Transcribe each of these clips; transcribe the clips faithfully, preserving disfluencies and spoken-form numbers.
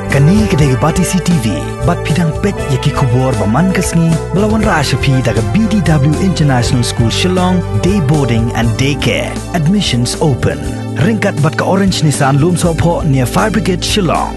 Kane ka dei ka Batesi T V, bad phi dang peit ïa ki khubor ba man ka sngi, ba la wanrah sha phi da ka B D W International School Shillong, Day Boarding and Day Care. Admissions open. Ryngkat bad ka Orange Nissan Lumsohphoh near Fire Brigade Shillong.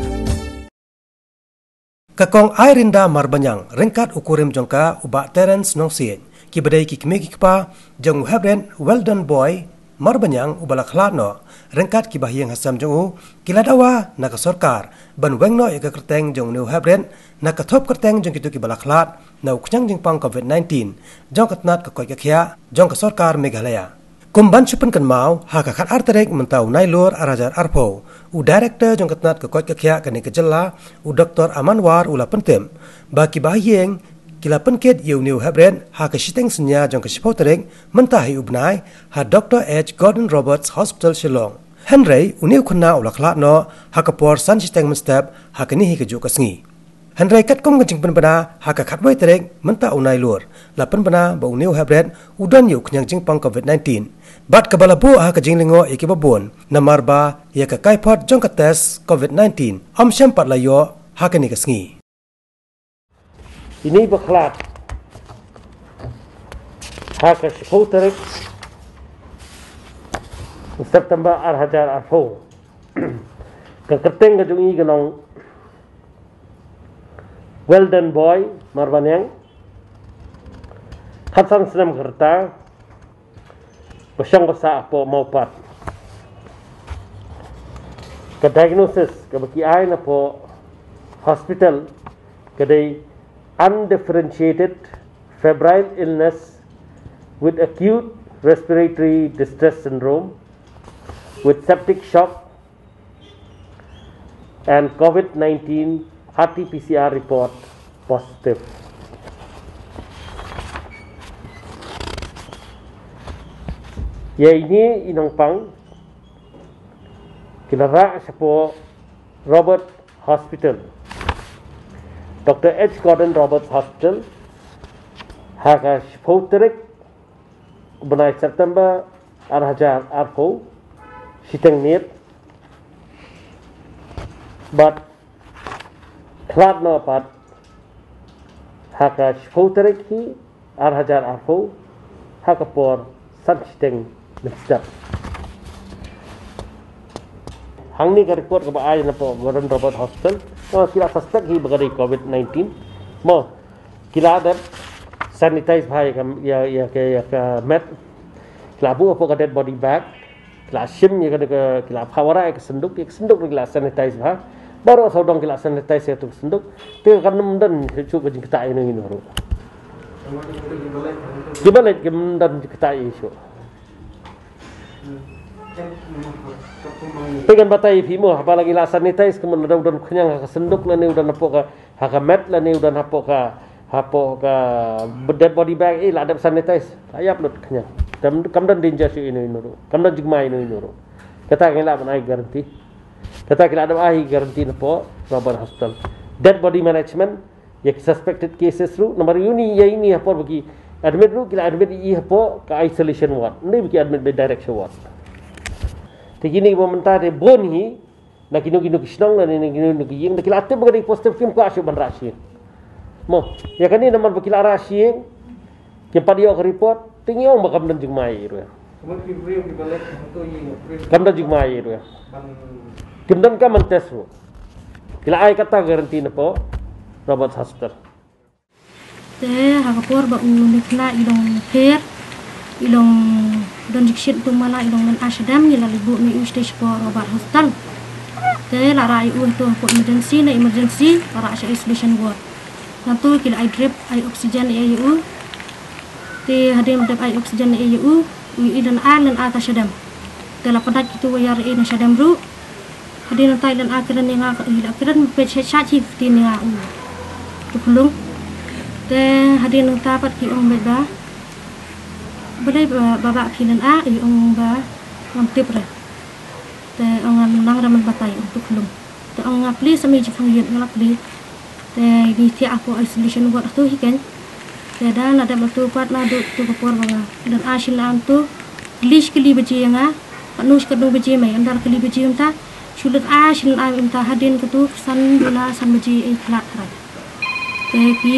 Ka Kong Airinda Marbaniang, ryngkat u kurim jong ka u Bah Terence Nongsiej, kiba dei ki kmie ki kpa jong u heprit Weldon Boy Marbaniang uba la khlad noh, ryngkat ki bahaïing hasem jong u, ki la dawa na ka sorkar ban weng noh ïa ka kyrteng jong une u heprit na ka thup kyrteng jong kito kiba la khlad na u khñiang jingpang COVID nineteen jong ka tnat ka koit ka khiah jong ka sorkar Meghalaya. Kum ban shu pynkynmaw, ha ka khatar tarik mynta u Nailur ar hajar arphew, u Director jong ka tnat ka koit ka khiah kane ka jylla, u Doktor Aman War, u la pyntip ba ki bahaïing ki la pynkit ïa une u heprit ha ka shiteng synñia jong ka shiphew tarik mynta hi u bnai, ha Doctor H Gordon Roberts Hospital Shillong. Hynrei une u khynnah u la khlad noh ha ka por san shiteng mynstep ha kane hi kajuh ka sngi. Hynrei katkum ka jingpynbna ha ka khatwei tarik mynta u Nailur, la pynbna ba une u heprit u don ïa u khñiang jingpang COVID nineteen, bad kaba la buh ha ka jinglyngngoh ïa kiba bun, namar ba ïa ka kaiphod jong ka test COVID nineteen ym shym pat la ïoh ha kane ka sngi. Ine ba khlad ha ka shiphew tarik September ar hajar arphew, ka kyrteng ka jong i ka long Weldon Boy Marbaniang, khatsan snem ka rta, ba shong ba sah hapoh Mawpat. Ka diagnosis kaba ki ai na poh hospital ka dei undifferentiated febrile illness with acute respiratory distress syndrome with septic shock and COVID nineteen R T P C R report positive. Ïa ine i nongpang ki la rah shapoh Robert Hospital, Doctor H Gordon Roberts Hospital, ha ka shiphew tarik u bnai September ar hajar arphew, shiteng miet, bad khlad noh pat ha ka shiphew tarik hi ar hajar arphew, ha ka por san shiteng mynstep. Hangne ka report kaba ai na poh Gordon Roberts Hospital, oh, ki la suspect hi ba ka dei COVID nineteen. Mo, ki la dep sanitize bha ïa ka, ïa, ïa ka, ïa ka mat. Ki la buh hapoh ka dead body bag. Ki la shim ïa ka, ka, ki la pha wara ïa ka synduk, ïa ka synduk ruh ki la sanitize bha. Baroh sawdong ki la sanitize ïa ka synduk. Te kam don shuh ka jingktah ïano ïano ruh. Kiba leit kim don jingktah ïa shuh. Te ngan batai ïa phi mo, haba la ki la sanitize, kumno, lada u don khñiang ha ka synduk lane u don hapoh ka, ha ka mat lane u don hapoh ka, hapoh ka dead body bag, eh, la dep sanitize, la ïap lut khñiang. Kam, kam don danger shuh ïano ïano ruh. Kam don jingma ïano ïano ruh. Kata ngi lah ban ai guarantee. Kata ki la dep ai guarantee na poh Robert Hospital. Dead body management, ïa ki suspected cases ruh, namar ïa uni, ïa uni ha por ba ki admit ruh, ki la admit ïa i hapoh ka isolation ward. Ym dei ba ki admit direct sha ward. Te kine ba mynta te bun hi, na kino kino ki shnong, na kino kino ki ïing, na ki la tip ba ka dei positive, kim kwah shuh ban rah sha ïing. Mo, ïa kane namar ba ki la rah sha ïing, kim pat ïoh ka report, te ngi ong ba kam don jingma ïa i ruh. Kam don jingma ïa i ruh. Kim don ka man test ruh. Ki la ai kata guarantee na poh Roberts Hospital. Te ha ka por ba une u khynnah i long pher, i long don jingshit tu mala, i long leit sha dem, ngi la leit buh noh ïa u sha poh Robert Hospital. Te la rah ïa u tu hapoh emergency, na emergency la rah sha isolation ward. Nangtu ki la ai drip, ai oxygen ïa u. Te hadien ba dep ai oxygen ïa u, u i leit ar, leit ar ta sha dem. Te la pyndait kito wire ïa na sha dem ruh. Hadien nangta i leit ar kren ïa nga, i la kren peit sha sha chi ktien ïa nga u. Tu khlung. Te hadien nangta pat ki ong beit ba, balei ba, ba, ba phi leit ar, i ong ba ngam tip re. Te ong ngam nang re ban batai, ong tu khlung. Te ong nga plie sa mei jingkhang ïit, nga la plie. Te ngi thiah hapoh isolation ward tu hi kein. Te da la dep tu pat naduh tu ka por ba nga don ar shin ar tu. Kylli shi kylli baje ïa nga. Katno shi katno baje mei, ynda kylli baje mynta. Shu leit ai, shu leit ai mynta hadien katu san duna san baje ei khlad hynrei. Te ki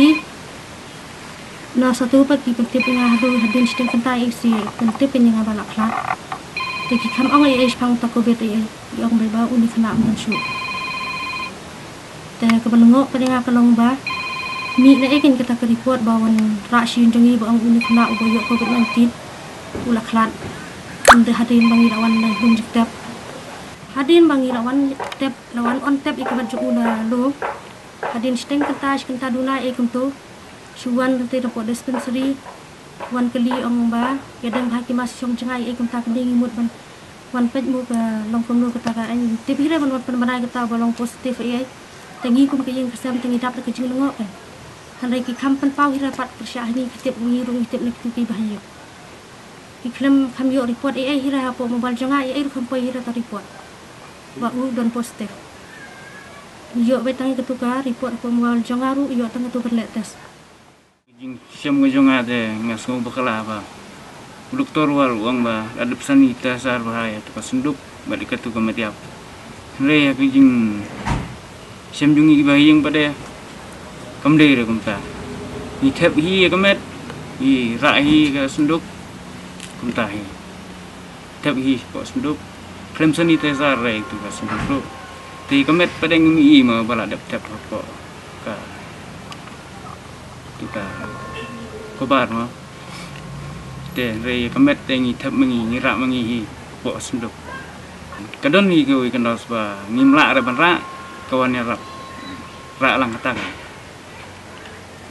nurse tu pat ki pyntip ïa nga haduh hadien shiteng kynta ei shi pyntip ïa nga ba la khlad. Te ki kham ong ei ei shaphang ta covid ei ei. Ki ong beit ba une u khynnah um don shuh. Te kaba lyngngoh pat ïa nga ka long ba mih na ei keiñ kata ka report ba wanrah sha ïing jong ngi ba ong une u khynnah uba ïoh covid nineteen u la khlad. Ynda hadien ba ngi la wan na lum jingtep. Hadien ba ngi la wan tep, la wan on tep ïa ka met jong u na lum. Hadien shiteng kynta, shi kynta duna ei kumto. Shu wan te na pdeng dispensary. Wan kylli ong ba ïadei bha ki mask shong jngai ei kumta, kane ngi mut ban wan peit mo ka long kumno kata ka, ai tip hi re ban wan pynbna ïa kata ba long positive ei ei. Te ngi kum ka ïing ka sem te ngi dap da ka jinglyngngoh keiñ. Hynrei ki kham pynpaw hi re pat pyrshah ha ngi, ki tip, ngi ruh ngi tip na kitu ki bahaïing. Ki khlem kham ïoh report ei ei hi re hapoh mobile jong nga, ei ei ruh kham poi hi re ta report ba u don positive. Ïoh beit tang katu ka report hapoh mobile jong nga ruh, ïoh tang katu ban leh test. Jingshem ka jong nga te nga sngew bakla ba u doktor u ong ba la dep sanitizer bha ïa tu ka synduk bad ïa katu ka met ïap. Hynrei ha ka jingshem jong ngi kiba ha ïing pat de kam dei re kumta. Ngi thep hi ïa ka met, ngi rah hi ka synduk kumta hi. Thep hi shapoh synduk. Khlem sanitizer re tu ka synduk tu. Te ka met pat de ngim i ma ba la dep thep hapoh ka, tu ka kobar ma. Te re ka met te ngi thep ma ngi, ngi rah ma ngi hi hapoh synduk. Ka don hi kawei ka nurse ba ngim lah re ban rah, ka wan ïarap. Rah lang kata ka.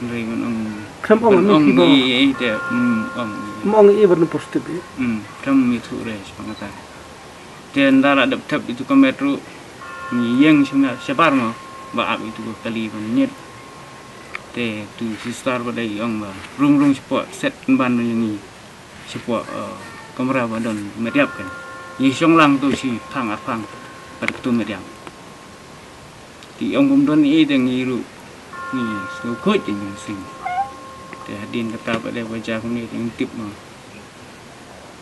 Hynrei ngan ong, khlem ong ban ong ei ei te, mm, ong ei. Em ong ei ban positive ei. Mm, khlem ïathuh re shaphang kata. Te ynda la dep thep ïa tu ka met ruh ngi ïeng sha, shabar mo ba ap ïa tu ka kali ban ñiet. Te tu sister ba dei ong ba rung rung shapoh set ban ïa ngi shapoh, eh, kamra ba don met ïap kan. Ngi shong lang tu shi phang ar phang bad tu met ïap. Te ong bym don ei te ngi ruh ngi sngewkhuid te ngi sing. Te hadien kata pat de ba jia kumne te ngi tip mo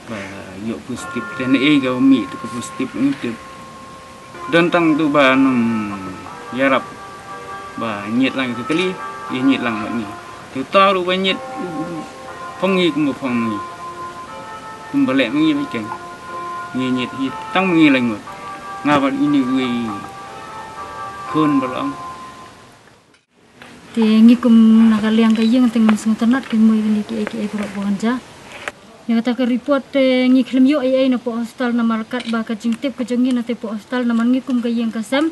ba ïoh positive. Te na ei ka mih tu ka positive ngi tip. Don tang tu ba nang ïarap ba ñiet lang tu kali, ïa ñiet lang bad ngi. Te uta ruh ba ñiet phong ngi kumba phong ngi. Kumba leh ma ngi bad keiñ. Ngi ñiet hi tang ma ngi laingut. Nga bad ine uwei khun ba la ong. Te ngi kum na ka liang ka ïing te ngim sngewtynnat ki mui kine kiei kiei baroh ba wan jia. Ïa kata ka report te ngi khlem ïoh ei ei na poh hospital namar katba ka jingtip ka jong ngi na te poh hospital namar ngi kum ka ïing ka sem.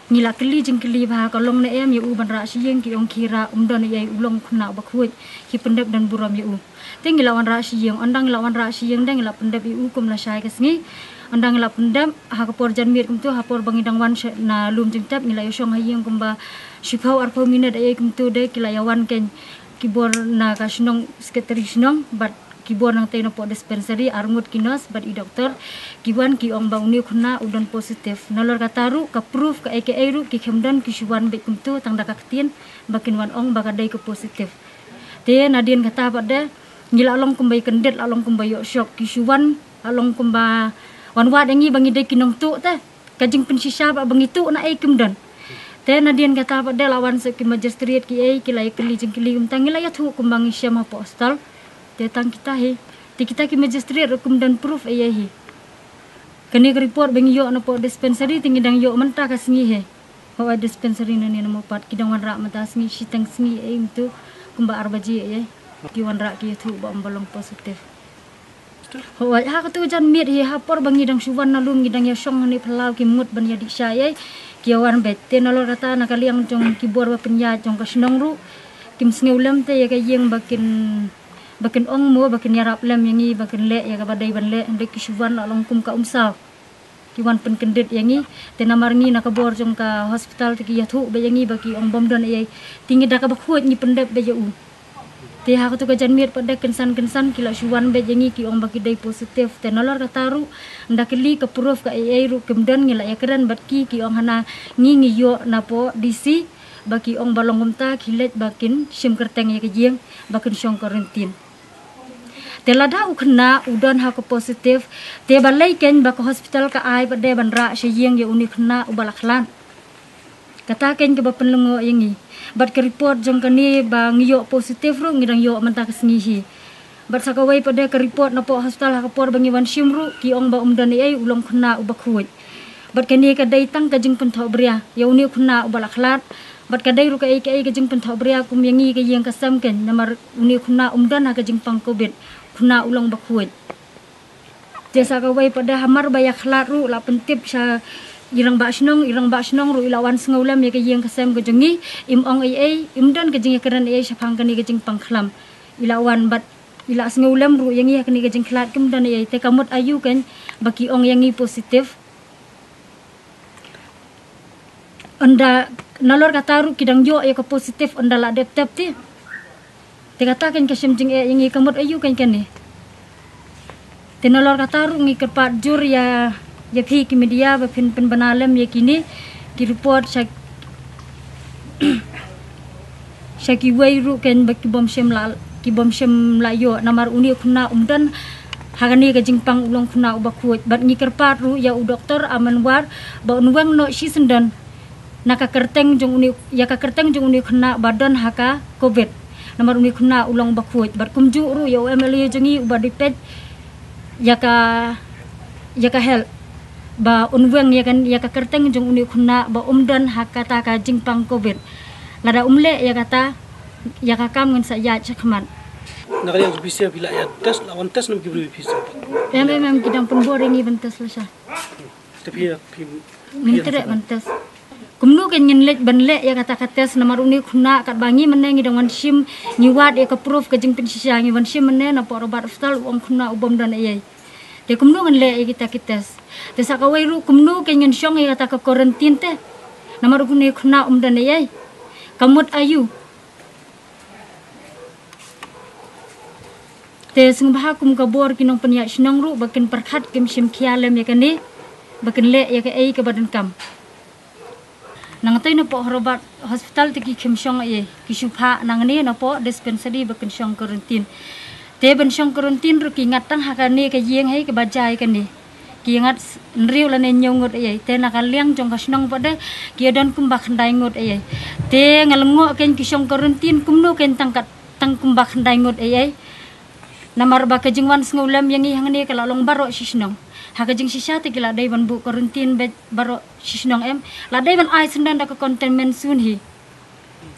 Ngi la kylli jingkylli ba ha ka long ne em ïa u ban rah sha ïing, ki ong khie rah, um don ei ei, u long u khynnah uba khuid, ki pyndep don burom ïa u. Te ngi la wanrah sha ïing, ynda ngi la wanrah sha ïing de ngi la pyndep ïa u kum lashai ka sngi. Ynda ngi la pyndep ha ka por janmiet kumto, ha por ba ngi dang wan sha na lum jingtep, ngi la ïashong ha ïing kumba shiphew arphew minit ei ei kumto de ki la ïawan keiñ ki bor na ka shnong, secretary shnong bad ki bor nangtei na poh dispensary, arngut ki nurse bad i doktor. Ki wan ki ong ba une u khynnah u don positive. Nalor kata ruh ka proof kaei kaei ruh ki khlem don, ki shu wan beit kumto tang da ka ktien ba kin wan ong ba ka dei ka positive. Te nadien kata pat de ngi la long kumba ïakyndit, la long kumba ïoh shock, ki shu wan la long kumba wan wad ïa ngi ba ngi dei ki nongtuh te. Ka jingpynshisha ba, ba ngi tuh na ei kim don. Te nadien kata pat de la wan sa ki magistrate kiei, ki la ïakylli jingkylli kumta, ngi la ïathuh kumba ngi shem hapoh hospital. Te tang kita hi. Te kita ki magistrate ruh kim don proof ei ei hi. Kane ka report ba ngi ïoh na poh dispensary te ngi dang ïoh mynta ka sngi hi. Hooid, dispensary nangne na Mawpat ki dang wanrah mynta sngi, shiteng sngi ei kumto, kumba ar baje ei. Ki wanrah ki ïathuh ba ym ba long positive. Hooid, ha katu ka janmiet hi ha por ba ngi dang shu wan na lum, ngi dang ïashong hangne phyllaw, kim mut ban ïadih shai ei. Ki ïawan beit, te nalor kata na ka liang jong ki bor ba pynïaid jong ka shnong ruh kim sngew lem te ïa ka ïing ba kin, ba kin ong mo, ba kin ïarap lem ïa ngi, ba kin leh ïa kaba dei ban leh. Hynrei ki shu wan la long kum ka umsaw. Ki wan pynkyndit ïa ngi. Te namar ngi na ka bor jong ka hospital te ki ïathuh beit ïa ngi ba ki ong bym don ei ei. Te ngi da kaba khuid ngi pyndep beit ïa u. Te ha katu ka janmiet pat de kynsan kynsan ki la shu wan beit ïa ngi, ki ong ba ki dei positive. Te nalor kata ruh, ynda kylli ka proof kaei ei ruh kim don, ngi la ïakren bad ki, ki ong hana ngi, ngi ïoh na poh D C ba ki ong ba long kumta, ki leit ba kin shim kyrteng ïa ka ïing ba kin shong quarantine. Te lada u khynnah u don ha ka positive, te balei kein ba ka hospital ka ai pat de ban rah sha ïing ïa une u khynnah uba la khlad? Kata kein kaba pynlyngngoh ïa ngi. Bad ka report jong kane ba ngi ïoh positive ruh ngi dang ïoh mynta ka sngi hi. Bad sa kawei pat de ka report napoh hospital ha ka por ba ngi wan shim ruh ki ong ba um don ei ei, u long khynnah uba khuid. Bad kane ka dei tang ka jingpynthohbria ïa une u khynnah uba la khlad. Bad ka dei ruh kaei kaei ka jingpynthohbria kum ïa ngi ka ïing ka sem kein, namar une u khynnah um don ha ka jingpang covid, khynnah u long ba khuid. Te sa kawei pat de hamar ba ïa khlad ruh la pyntip sha i rangbah shnong, i rangbah shnong ruh i la wan sngewlem ïa ka ïing ka sem ka jong ngi, im ong ei ei, im don ka jingïakren ei ei shaphang kane ka jingpang khlam. I la wan bad i la sngewlem ruh ïa ngi ha kane ka jingkhlad, kim don ei ei, te ka mut aïu kein ba ki ong ïa ngi positive. Ynda nalor kata ruh ki dang ïoh ïa ka positive ynda la dep tep te. Te kata kein ka shem jingeh ïa ngi, ka mut aïu kein kane. Te nalor kata ruh ngi kyrpad jur ïa, ïa phi ki media ba phin pynbna lem ïa kine ki report sha sha kiwei ruh kein ba ki bym shym la, ki bym shym la ïoh, namar une u khynnah um don ha kane ka jingpang, u long khynnah uba khuid. Bad ngi kyrpad ruh ïa u doktor Amanwar ba un weng noh shisyndon na ka kyrteng jong une, ïa ka kyrteng jong une u khynnah ba don ha ka covid, namar une u khynnah u long ba khuid. Bad kumjuh ruh ïa u M L A jong ngi uba dei peit ïa ka, ïa ka health, ba un weng ïa ka, ïa ka kyrteng jong une u khynnah ba um don ha kata ka jingpang covid. Lada um leh ïa kata, ïa ka kam ngin sa ïaid shakhmat. Na ka liang jong phi sha, phi la ïa test, la wan test ne em ki briew ïa phi sha? Em em em, ki dang pynbor ïa ngi ban test lashai. Te phi, phi, ngin treh ban test. Kumno kein ngin leit ban leh ïa kata ka test, namar une u khynnah katba ngi mynne ngi dang wan shim, ngi wad ïa ka proof ka jingpynshisha, ngi wan shim mynne napoh Robert Hospital, u ong khynnah u bym don ei ei. Te kumno ngin leh ïa kita ki test? Te sa kawei ruh kumno kein ngin shong ïa kata ka quarantine te, namar une u khynnah um don ei ei. Ka mut aïu? Te sngewbha kum ka bor ki nongpynïaid shnong ruh ba kin pyrkhat, kim shim khia lem ïa kane, ba kin leh ïa kaei kaba donkam. Nangtei napoh Robert Hospital te ki khim shong ei ei, ki shu phah nangne napoh dispensary ba kin shong quarantine. Te ban shong quarantine ruh ki ngat tang ha kane ka ïing hi kaba jai kane. Ki ngat s-, hynriew lane hynñiew ngut ei ei. Te na ka liang jong ka shnong pat de ki don kumba khyndai ngut ei ei. Te nga lyngngoh kein ki shong quarantine kumno kein tang kat, tang kumba khyndai ngut ei ei. Namar ba ka jingwan sngewlem ïa ngi hangne ka la long baroh shi shnong. Ha ka jingshisha te ki la dei ban buh quarantine beit baroh shi shnong em. La dei ban ai syndon da ka containment zone hi.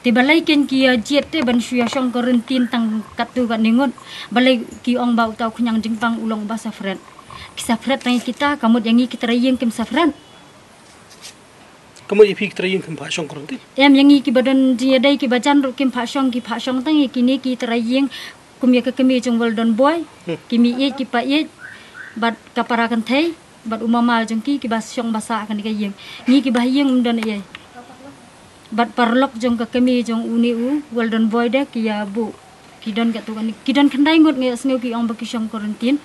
Te balei kein ki ïa jied te ban shu ïa shong quarantine tang katto katne ngut. Balei ki ong ba uta u khñiang jingpang u long uba safret. Ki safret tang ïa kita, ka mut ïa ngi ki trai ïing kim safret? Ka mut ïa phi ki trai ïing kim phah shong quarantine? Em, ïa ngi kiba don jingïadei kiba jan ruh kim phah shong, ki phah shong tang ïa kine ki trai ïing kum ïa ka kmie jong Weldon Boy, hmm, ki mei ïeit ki pa ïeit, bad ka para kynthei, bad u mama jong ki, kiba shong ba sah kane ka ïing. Ngi kiba ha ïing ym don ei ei. Bad paralok jong ka kmie jong une u Weldon Boy de ki ïa buh. Ki don katto katne, ki don khyndai ngut, nga sngew ki ong ba ki shong quarantine.